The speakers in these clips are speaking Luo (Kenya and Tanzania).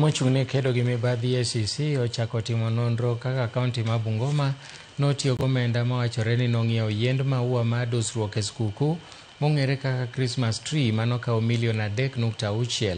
mochung' ne kedo gi mibadhi EACC ochako timo nonro kaka kaunti ma Bungoma notiyo gomenda mawachore ni nong'iewo yiend maua mar dusruok e skuku mong'ere kaka Christmas tree manokawo milion 3.6.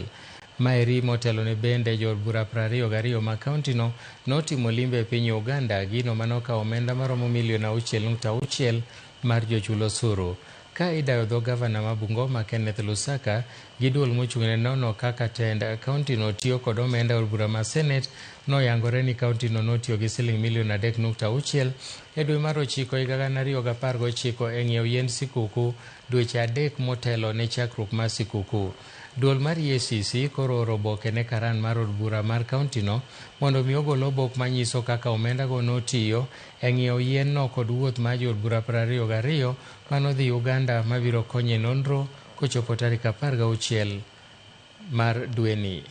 Maeri motelo ne bende jood bura 22 ma kauntino notimo limbe e piny Uganda, gino manokawo omenda maromo milion 6.6 mar jochul osuru. Ka idayo dho gavana ma Bungoma Kenneth Lusaka gi duol mochung'ne nono kaka tend kauntino tiyo kod omenda od bura ma Senate noyangore ni kauntino notiyo gi siling milion 3.6 e dwe mar 9 higa 2019 e ng'iewo yiend sikuku dweche 3 motelo ne chakruok mar sikuku. Duol mar EACC koro oro oboke ne karan mar od bura mar kauntino mondo mi ogol obok manyiso kaka omendago notiyo e ng'iewo yien no kod wuoth mar jood bura 22 manodhi Uganda mabiro konyo e nonro kochopo tarik 16 mar dweni.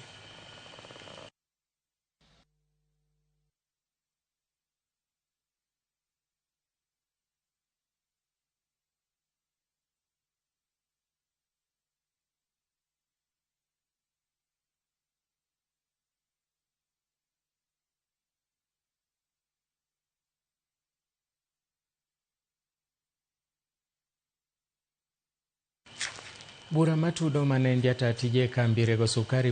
Bura matudo mane en jata tije e kambi rego sukari